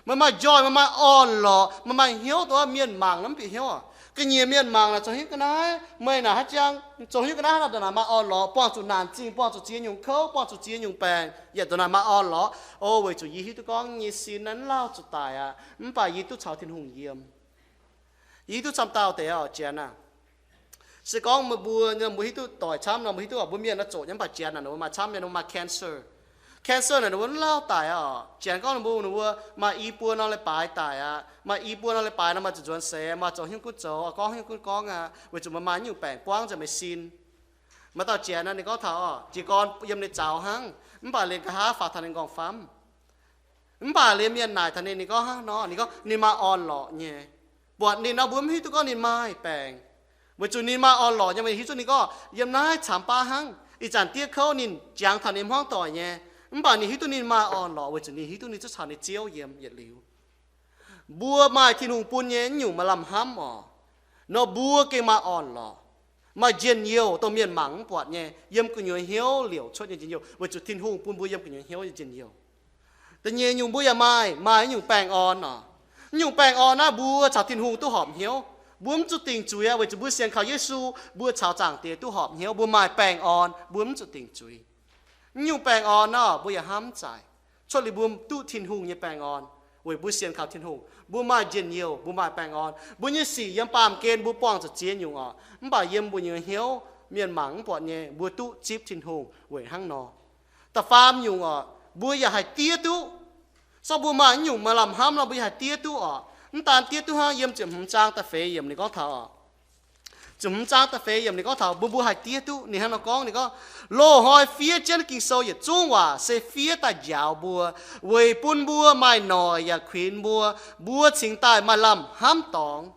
Meih maaih joy, meih maaih orn-lorqc, meih maaih hnyouv dongh mienh mangc nor mv bieqc hnyouv orqc. Ga'nyiec mienh mangc naaic zoux hnyouv ga'naaiv, meih naaic haaix jangx zoux hnyouv ga'naaiv naaic ndongc naaic maaih orn-lorqc, buangh zuqc naanc zingh, buangh zuqc ziex nyungc kouv, buangh zuqc ziex nyungc baengc, yaac ndongc naaic maaih orn-lorqc. O, weic zuqc yie hiuv duqv gorngv nyei sin naaiv lauh zuqc daic aqv, mv baac yie duqv caux Tin-Hungh yiem. Yie hiuv duqv camv dauh deix orqc, Janx aah. Se gorngv meih mbuo, mbuo hiuv duqv doic camv nor, mbuo hiuv duqv orqc, mbuo mienh naaiv zoqc nyei mv baac Janx naaic ninh mbuo maaih camv nyei, ninh mbuo maaih cancer. Cancer naaic ninh mbuo lauh daic orqc. Janx gorngv ninh mbuo, ninh mbuo maaih i buo norm leiz-baaix daic aqv. Maaih i buo norm leiz-baaix nor maaih zuqc nzuonx seix, maaih zoux hnyouv gunv zoux, gorngv hnyouv gunv gorngv aqv, weic zuqc meih maaih nyungc baengc buangv nzengc meih sin. Maaih dauh Janx naaic ninh gorngv taux orqc, jiez gorn yiem ninh zaux hnangv, mv baac liemh nqa'haav faaux taux ninh nqorngv-famv. Mv baac liemh mienh naaic taux ninh, ninh gorngv hnangv nor, ninh gorngv ninh maaih orn-lorqc nyei. Buatc ninh nor mbuo mv hiuv duqv gorngv ninh maaih baengc. Weic zuqc ninh maaih orn-lorqc nyei, hiuv duqv ninh gorngv yiem naaiv camx baav hnangv. Ih zanc diev kouv ninh jangx taux ninh hmuangv doic nyei, mv baac ninh hiuv duqv ninh maaih orn-lorqc weic zuqc ninh hiuv duqv ninh zungv caux ninh Ziouv yiem yietc liuz. Mbuo maaih Tin-Hungh bun nyei naaiv nyungc maaih lamh hnamv oc, nor mbuo gengh maaih orn-lorqc, maaih njien-youh dongh mienh mangc mv buatc nyei, yiem gu'nyuoz hnyouv liouc cuotv nyei njien-youh, weic zuqc Tin-Hungh bun mbuo yiem gu'nyuoz hnyouv nyei njien-youh. Da'nyeic nyungc mbuo yaac maaih, maaih nyungc baengh orn oc. Naaiv nyungc baengh orn naaiv mbuo caux Tin-Hungh duqv horpc hnyouv. Mbuo mv zuqc dingc zuiz aqv, weic zuqc mbuo sienx kaux Yesu, mbuo caux Zaangc Diex duqv horpc hnyouv, mbuo maaih baengh orn, mbuo mv zuqc dingc zuiz. Naaiv nyungc baengh orn naaiv mbuo yaac hnamv mv zaic. Cuotv liuz mbuo duqv Tin-Hungh nyei baengh orn, weic mbuo sienx kaux Tin-Hungh, mbuo maaih njien-youh, mbuo maaih baengh orn. Mbuo nyei sic yiem baamh gen mbuo buangh zuqc ziex nyungc oc, mv baac yiem mbuo nyei hnyouv mienh mangc mv buatc nyei, mbuo duqv zipv Tin-Hungh weic hnangv nor. Da'faam nyungc oc, mbuo yaac haih diev duqv. Sorng mbuo maaih naaiv nyungc maaih lamh hnamv nor, mbuo yaac haih diev duqv oc. Mv daan diev duqv hnangv, yiem ziepc hmz zaang da'feix yiemc ninh gorngv taux oc. Ziepc hmz zaang da'feix yiemc ninh gorngv taux mbuo, mbuo haih diev duqv. Ninh hnangv nor gorngv, ninh gorngv, loz-hnoi fiev jienv Ging-Sou yietc zungv waac se fiev daaih njaaux mbuo, weic bun mbuo maaih noic yaac kuinx mbuo, mbuo cingx daaih maaih lamh hnamv dorngx.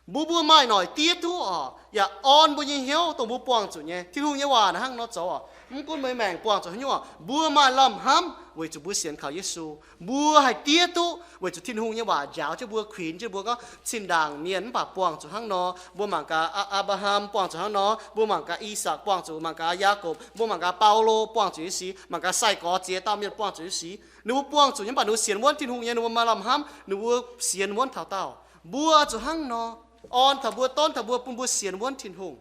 Mbuo, mbuo maaih noic diev duqv oc, yaac orn mbuo nyei hnyouv dongh mbuo buangh zuqc nyei. Tin-Hungh nyei waac naaiv hnangv nor zoux oc. Mv gunv mbuo maengc buangh zuqc haaix nyungc oc, mbuo maaih lamh hnamv weic zuqc mbuo sienx kaux Yesu. Mbuo haih diev duqv weic zuqc Tin-Hungh nyei waac njaaux jienv mbuo, kuinx jienv mbuo gorngv, zinh ndaangc mienh mv baac buangh zuqc hnangv nor. Mbuo mangc gaax Apc, Apc^laa^ham buangh zuqc hnangv nor. Mbuo mangc gaax I^sakc buangh zuqc, mangc gaax Yaakopv, mbuo mangc gaax Baulo buangh zuqc nyei sic, mangc gaax sai-gorx ziex dauh mienh buangh zuqc nyei sic. Ninh mbuo buangh zuqc nyei, mv baac ninh mbuo sienx wuonv Tin-Hungh nyei, ninh mbuo maaih lamh hnamv, ninh mbuo sienx wuonv taux daauh. Mbuo zuqc hnangv nor, orn taux mbuo, donv taux mbuo, bun mbuo sienx wuonv Tin-Hungh.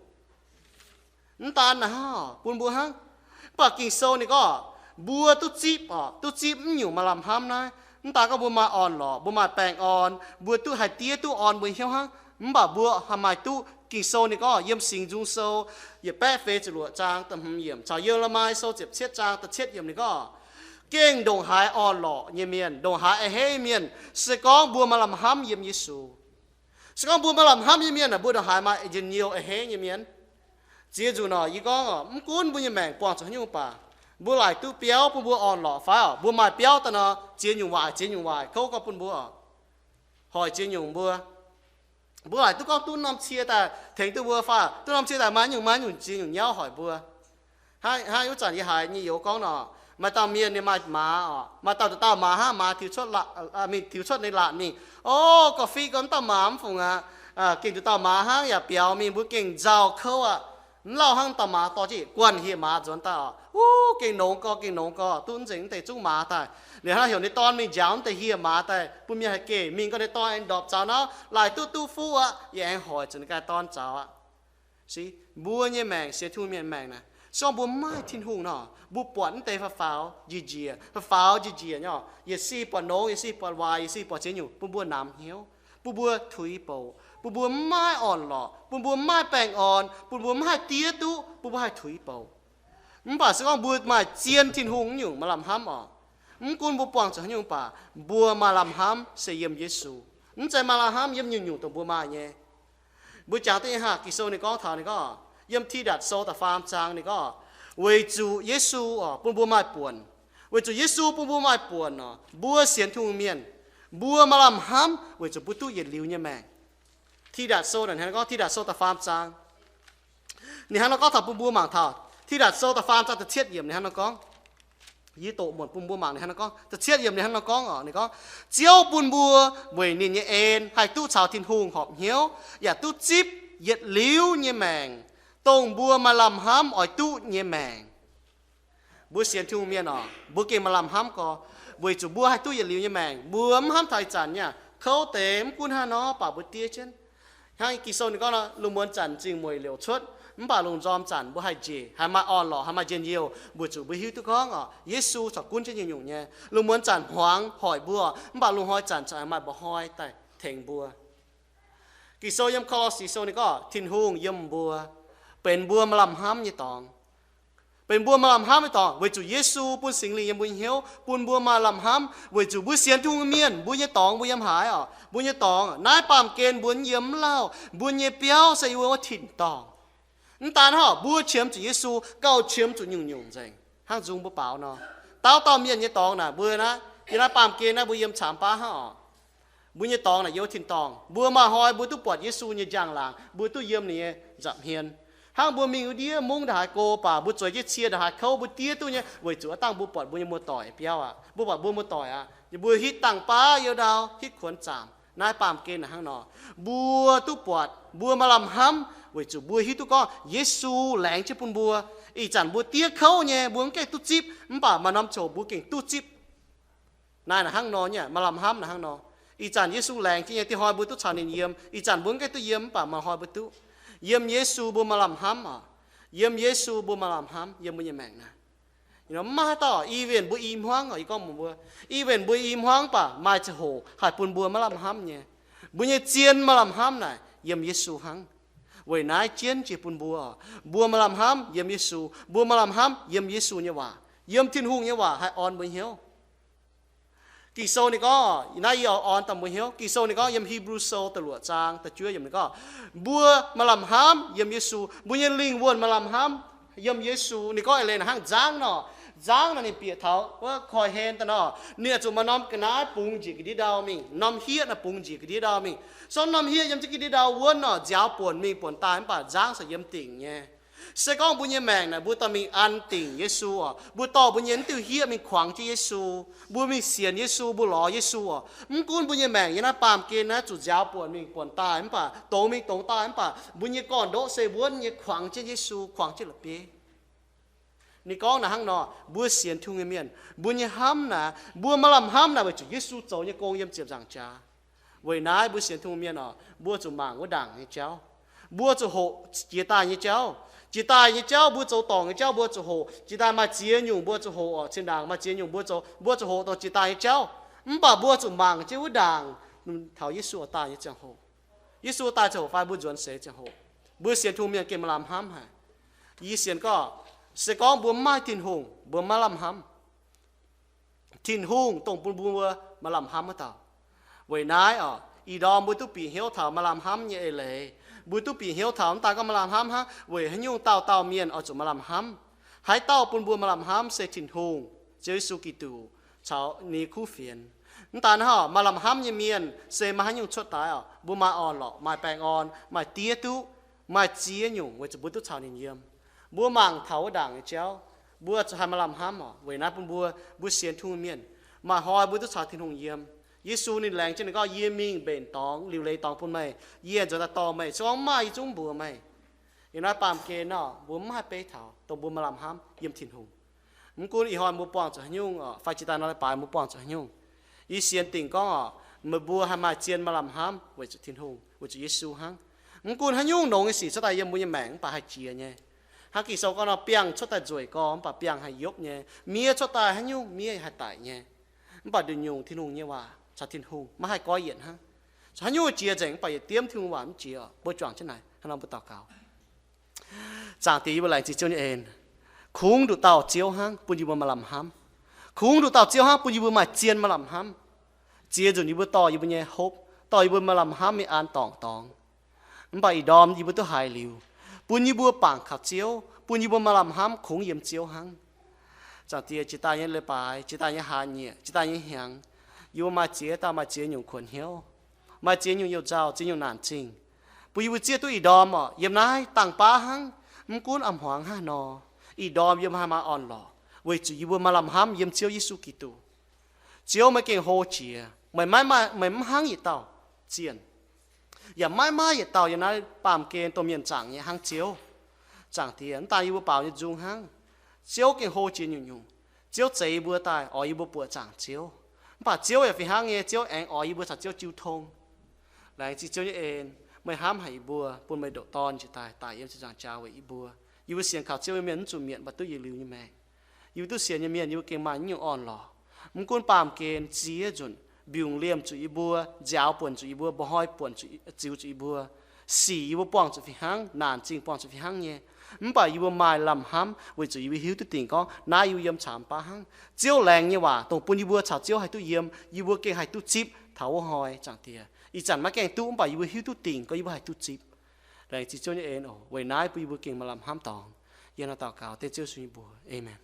Mv daan naaiv bun mbuo hnangv, mv baac Ging-Sou ninh gorngv mbuo duqv zipv oc, duqv zipv naaiv nyungc maaih lamh hnamv naaiv. Mv daan gorngv mbuo maaih orn-lorqc, mbuo maaih baengh orn, mbuo duqv haih diev duqv orn mbuo hnyouv hnangv, mv baac mbuo haih maaih duqv. Ging-Sou ninh gorngv yiem Singx Nzung Sou yietc baeqv feix ziepc luoqc zaang da'hmz yiemc caux Ye^le^mi Sou ziepc cietv zaang da'cietv yiemc ninh gorngv, gengh ndongc haaix orn-lorqc nyei mienh, ndongc haaix a'hneiv mienh, se gorngv mbuo maaih lamh hnamv yiem Yesu. Se gorngv mbuo maaih lamh hnamv nyei mienh aah, mbuo ndongc haaix maaih njien-youh a'hneiv nyei mienh. Ziex nzunc nor yie gorngv oc, mv gunv mbuo nyei maengc buangh zuqc haaix nyungc baac, mbuo laaic duqv biauv bun mbuo orn-lorqc fai oc, mbuo maaih biauv daaih nor, ziex nyungc waaic, ziex nyungc waaic kouv gorngv bun mbuo oc, hoic ziex nyungc mbuo. Mbuo laaic duqv gorngv duqv norm cie daaih tengx duqv mbuo fai, duqv norm cie daaih maaih nyungc, maaih nyungc ziex nyungc nyauv hoic mbuo. Hnangv, hnangv wuov zanc yie haiz nyei youz gorngv nor, maaih dauh mienh ninh maaih maaz oc, maaih dauh, dauh dauh maaz hnangv, maaz tiux cuotv, mingh tiux cuotv ninh laatc mingh, o, gorqv-fiqv gorngv dauh maaz mv fungc aqv. Gengh zuqc dauh maaz hnangv yaac biaux mingh, mbuo gengh nzauh kouv aqv. Mv lauh hnangv dauh maaz dorh jienv guanh hieh maaz nzuonx daaih oc. Wuov, gengh nongx gorx, gengh nongx gorx, duqv nzengc mv deix zungv maaz daaih. Liuz hnangv heuc ninh dorn mingh njaaux mv deix hieh maaz daaih bun mienh haih geh mingh, gorngv ninh dorn aengx ndorpc zaux nor, laaic duqv duqv fuqv aqv, yie aengx hoic zuqc ninh ganh dorn zaux aqv. Se mbuo nyei maengc, sienx Tin-Hungh mienh maengc naaic, se gorngv mbuo maaih Tin-Hungh nor, mbuo buatc mv deix faaux-faaux njiec njiec, faaux-faaux njiec njiec nyei, yietc si buatc nongx, yietc si buatc waaic, yietc si buatc ziex nyungc, bun mbuo namx hnyouv, bun mbuo tuix bouc, bun mbuo maiv orn-lorqc, bun mbuo maiv baengh orn, bun mbuo maiv haih diev duqv, bun mbuo haih tuix bouc. Mv baac se gorngv mbuo maaih zien Tin-Hungh nyungc maaih lamh hnamv oc, mv gunv mbuo buangh zuqc haaix nyungc baac, mbuo maaih lamh hnamv se yiem Yesu. Mv zeiz maaih lamh hnamv yiem nyungc-nyungc dongh mbuo maaih nyei. Mbuo jangx da'nyeic hlaax Ging-Sou ninh gorngv taux ninh gorngv, yiem Tidatc Sou da'faam zaang ninh gorngv, weic zuqc Yesu oc bun mbuo maaih buonc. Weic zuqc Yesu bun mbuo maaih buonc oc, mbuo sienx Tin-Hungh mienh, mbuo maaih lamh hnamv weic zuqc mbuo duqv yietc liuz nyei maengc. Tidatc Sou naaic hnangv nor gorngv, Tidatc Sou da'faam zaang, ninh hnangv nor gorngv taux bun mbuo mangc taux Tidatc Sou da'faam zaang da'cietv yiemc ninh hnangv nor gorngv. Yie doqc muonc bun mbuo mangc ninh hnangv nor gorngv. Da'cietv yiemc ninh hnangv nor gorngv oc, ninh gorngv, Ziouv bun mbuo weic ninh nyei en haih duqv caux Tin-Hungh horpc hnyouv, yaac duqv zipv yietc liuz nyei maengc, dongh mbuo maaih lamh hnamv oix duqv nyei maengc. Mbuo sienx Tin-Hungh mienh oc, mbuo gengh maaih lamh hnamv gorx, weic zuqc mbuo haih duqv yietc liuz nyei maengc. Mbuo mv hnamv taux ih zanc nyei kouv deix, mv gunv hnangv nor baac mbuo diev jienv. Hnangv Ging-Sou ninh gorngv nor, lungh muonz zanc zingh mueic liouc cuotv, mv baac lungh nzorm zanc mbuo haih njiec, haih maaih orn-lorqc, haih maaih njien-youh, weic zuqc mbuo hiuv duqv gorngv oc, Yesu corc gunv jienv nyungc-nyungc nyei. Lungh muonz zanc hmuangx hoic mbuo, mv baac lungh hnoi zanc corc haih maaih mba'hnoi daaih tengx mbuo. Ging-Sou yiem Ko^lo^si Sou ninh gorngv, Tin-Hungh yiem mbuo, benx mbuo maaih lamh hnamv nyei dorngx. Benx mbuo maaih lamh hnamv nyei dorngx weic zuqc Yesu bun Singx Lingh yiem mbuo nyei hnyouv, bun mbuo maaih lamh hnamv weic zuqc mbuo sienx Tin-Hungh mienh, mbuo nyei dorngx mbuo yiem haaix oc? Mbuo nyei dorngx naaiv baamh gen mbuo yiem mv lauh, mbuo nyei biauv se yiem wuov tin-dorngh. Mv daan hnangv, mbuo qiemx zuqc Yesu gauh qiemx zuqc nyungc-nyungc nzengc. Hnangv nzung mbuo baaux nor, dauh dauh mienh nyei dorngx naaic mbuo naaiv, yiem naaiv baamh gen naaiv mbuo yiem camx baav hnangv oc. Mbuo nyei dorngx naaic yiem wuov tin-dorngh. Mbuo maaih hnoi mbuo duqv buatc Yesu nyei njang-laangc, mbuo duqv yiem ninh nyei nza'hmien. Hnangv mbuo mingh wuov ndiev mungv ndongc haaix go baac mbuo zueiz jienv cie ndongc haaix kouv, mbuo diev duqv nyei, weic zuqc aav dangh mbuo buatc mbuo nyei muoz-doic biauv aqv, mbuo buatc mbuo muoz-doic aqv, mbuo hitv dangh baav you ndau, hitv kuonx zaamc. Naaiv baamh gen naaic hnangv nor, mbuo duqv buatc mbuo maaih lamh hnamv weic zuqc mbuo hiuv duqv gorngv Yesu laengz jienv bun mbuo. Ih zanc mbuo diev kouv nyei, mbuo mv gaengh duqv zipv, mv baac maaih norm ziangh hoc mbuo gengh duqv zipv. Naaiv naaic hnangv nor nyei, maaih lamh hnamv naaic hnangv nor. Ih zanc Yesu laengz jienv nyei, diev hnoi mbuo duqv caux ninh yiem. Ih zanc mbuo mv gaengh duqv yiem, mv baac maaih hnoi mbuo duqv. Yiem Yesu mbuo maaih lamh hnamv oc. Yiem Yesu mbuo maaih lamh hnamv yiem mbuo nyei maengc naaic. Maiv haaix dauh, i wienh mbuo i hmuangv oc, yie gorngv mbuox mbuo, i wienh mbuo i hmuangv baac maaih ziangh hoc haih bun mbuo maiv lamh hnamv nyei. Mbuo nyei zien maaih lamh hnamv naaic yiem Yesu hnangv. Weic naaiv jienv jiex bun mbuo, mbuo maaih lamh hnamv yiem Yesu, mbuo maaih lamh hnamv yiem Yesu nyei waac, yiem Tin-Hungh nyei waac haih orn mbuo hnyouv. Ging-Sou ninh gorngv, naaiv yie oix orn daaih mbuo hnyouv. Ging-Sou ninh gorngv yiem Hipv^lu Sou da'luoqc zaang da'juov yiemc ninh gorngv, mbuo maaih lamh hnamv yiem Yesu, mbuo nyei lingh wuonh maaih lamh hnamv yiem Yesu. Ninh gorngv eix leiz naaic hnangv nzangv nor, nzangv naaic ninh bieqc taux wuov koiv-hlen daaih nor, ninh oix zuqc maaih norm ga'naaiv bungx njiec ga'ndiev ndau mingh, norm hieqv naaic bungx njiec ga'ndiev ndau mingh. Song norm hieqv yiem jienv ga'ndiev ndau wuonv nor, nziaaux buonc mingh buonc daaih, mv baac nzangv se yiem dingc nyei. Se gorngv mbuo nyei maengc naaic mbuo dorh mingh an dingc Yesu oc, mbuo dorh mbuo nyei naaiv diuh hieqv mingh kuangx jienv Yesu, mbuo mingh sienx Yesu, mbuo lorz Yesu oc, mv gunv mbuo nyei maengc yiem naaiv baamh gen naaiv zuqc nziaaux buonc mingh buonc daaih, mv baac dongz mingh dongz daaih, mv baac mbuo nyei gorn-ndoqv se wuonv nyei, kuangx jienv Yesu, kuangx jienv la'bieiv. Ninh gorngv naaic hnangv nor, mbuo sienx Tin-Hungh nyei mienh, mbuo nyei hnamv naaic, mbuo maaih lamh hnamv naaic weic zuqc Yesu zoux nyei gong yiem ziepc nzaangc jaax. Weic naaiv mbuo sienx Tin-Hungh mienh oc, mbuo zuqc mangc wuov ndaangc nyei jauv. Mbuo zuqc hoqc jiex daaih nyei jauv. Jiex daaih nyei jauv mbuo zoux dorngc nyei jauv mbuo zuqc hoqc. Jiex daaih maaih ziex nyungc mbuo zuqc hoqc oc, zinh ndaangc maaih ziex nyungc mbuo zoux, mbuo zuqc hoqc dongh jiex daaih nyei jauv. Mv baac mbuo zuqc mangc jienv wuov ndaangc taux Yesu oix daaih nyei ziangh hoc. Yesu daaih ziangh hoc fai mbuo nzuonx seix ziangh hoc, mbuo sienx Tin-Hungh mienh gengh maaih lamh hnamv haic. Yie sienx gorngv, se gorngv mbuo mv maaih Tin-Hungh, mbuo maiv lamh hnamv. Tin-Hungh dongh bun mbuo maaih lamh hnamv wuov dauh. Weic naaiv oc, ih ndorm mbuo duqv bieqc hnyouv taux maaih lamh hnamv nyei eix leiz. Mbuo duqv bieqc hnyouv taux mv daaih gorngv maaih lamh hnamv hnangv, weic haaix nyungc dauh dauh mienh oix zuqc maaih lamh hnamv. Haaix dauh bun mbuo maaih lamh hnamv se Tin-Hungh, Ziouv Yesu Giduc, caux ninh nyei kuv fienx. Mv daan hnangv, maaih lamh hnamv nyei mienh se maaih haaix nyungc cuotv daaih oc, mbuo maaih orn-lorqc, maaih baengh orn, maaih diev duqv, maaih ziex nyungc weic zuqc mbuo duqv caux ninh yiem. Mbuo mangc taux wuov ndaangc nyei jauv, mbuo zuqc haih maaih lamh hnamv oc. Weic naaiv bun mbuo, mbuo sienx Tin-Hungh mienh, maaih hnoi mbuo duqv caux Tin-Hungh yiem. Yesu ninh laengz jienv ninh gorngv, yie mingh mbenc dorngx, liuc leiz dorngx bun meih. Yie aengx nzuonx daaih dorh meih. Se gorngv maaih, yie zungv mbuox meih. Yiem naaiv baamh gen nor, mbuo mv haih beiv taux dongh mbuo maaih lamh hnamv yiem Tin-Hungh. Mv gunv ih hnoi mbuo buangh zuqc haaix nyungc oc, fai jiex daaih nor leiz-baaix mbuo buangh zuqc haaix nyungc, yie sienx dingc gorngv oc, meih mbuo haih maaih zien maaih lamh hnamv weic zuqc Tin-Hungh, weic zuqc Yesu hnangv. Mv gunv haaix nyungc nongx nyei sic cuotv daaih yiem mbuo nyei maengc mv baac haih jiex nyei. Hnangv Ging-Sou gorngv nor, biangh cuotv daaih nzueic gorx mv baac biangh haih yopv nyei. Miev cuotv daaih haaix nyungc miev haih daic nyei. Mv baac nduqc nyungc Tin-Hungh nyei waac caux Tin-Hungh maiv haih goiv yienc hnangv. Caux haaix nyungc jiex nzengc mv baac yietc diemv Tin-Hungh waac mv jiex oc. Mbuo juangc jienv naaic hnangv nor mbuo daux gaux. Zaangc Diex, yie mbuo laengz zingh Ziouv nyei en. Kungx nduqc dauh Ziouv hnangv bun yie mbuo maaih lamh hnamv. Kungx nduqc dauh Ziouv hnangv bun yie mbuo maaih zien maaih lamh hnamv. Ziex nzunc yie mbuo dorh yie mbuo nyei hopv, dorh yie mbuo maaih lamh hnamv mingh an dorngc dorngx. Mv baac ih ndorm yie mbuo duqv haiz liuz, bun yie mbuo bangc kaux Ziouv, bun yie mbuo maaih lamh hnamv kungx yiem Ziouv hnangv. Zaangc Diex, jiex daaih nyei leiz-baaix, jiex daaih nyei hlaax nyieqc, jiex daaih nyei hnyangx, yie mbuo maaih ziex dauh maaih ziex nyungc kuonx hnyouv, maaih ziex nyungc youh nzauh, ziex nyungc naanc zingh. Bun yie mbuo zieqv duqv ih ndorm oc, yiem naaiv dangh baav hnangv, mv gunv a'hmuangx hnangv haaix nor, ih ndorm yie mbuo haih maaih orn-lorqc weic zuqc yie mbuo maaih lamh hnamv yiem Ziouv Yesu Giduc. Ziouv, meih gengh hlo jiex, meih maiv maaih, meih mv hnangv yietc dauh zienh, yaac maiv maaih yietc dauh yiem naaiv baamh gen dongh mienh zaangc nyei hnangv Ziouv. Zaangc Diex, mv daan yie mbuo baaux nyei nzung hnangv, Ziouv gengh hlo jiex nyungc-nyungc. Ziouv zeix yie mbuo daaih oix yie mbuo buoqc zaangc Ziouv. Mv baac Ziouv yaac fih hnangv nyei, Ziouv aengx oix yie mbuo caux Ziouv jiu tong. Laengz zingh Ziouv nyei en, meih hnamv haic yie mbuo, bun meih ndoqc Dorn njiec daaih daic yiem ziepc nzaangc jaax weic yie mbuo. Yie mbuo sienx kaux Ziouv nyei mienh mv zuqc mietc, mv baac duqv yietc liuz nyei maengc. Yie mbuo duqv sienx nyei mienh, yie mbuo gengh maaih nyungc orn-lorqc. Mv gunv baamh gen ziex nzunc mbiungc liemh zuqc yie mbuo, nziaaux buonc zuqc yie mbuo, mba'hnoi buonc zuqc, ziux zuqc yie mbuo, sic yie mbuo buangh zuqc fih hnangv, naanc zingh buangh zuqc fih hnangv nyei. Mv baac yie mbuo maaih lamh hnamv weic zuqc yie mbuo hiuv duqv dingc gorngv naaiv yie mbuo yiem caamx baav hnangv. Ziouv laengz nyei waac dongh bun yie mbuo caux Ziouv haih duqv yiem, yie mbuo gengh haih duqv zipv taux wuov hnoi. Zaangc Diex, ih zanc maiv gaengh duqv, mv baac yie mbuo hiuv duqv dingc gorngv yie mbuo haih duqv zipv. Laengz zingh Ziouv nyei en oc. Weic naaiv bun yie mbuo gengh maaih lamh hnamv dorngx. Yie hnangv daux gaux dengv Ziouv Yesu nyei mbuox. Aamen.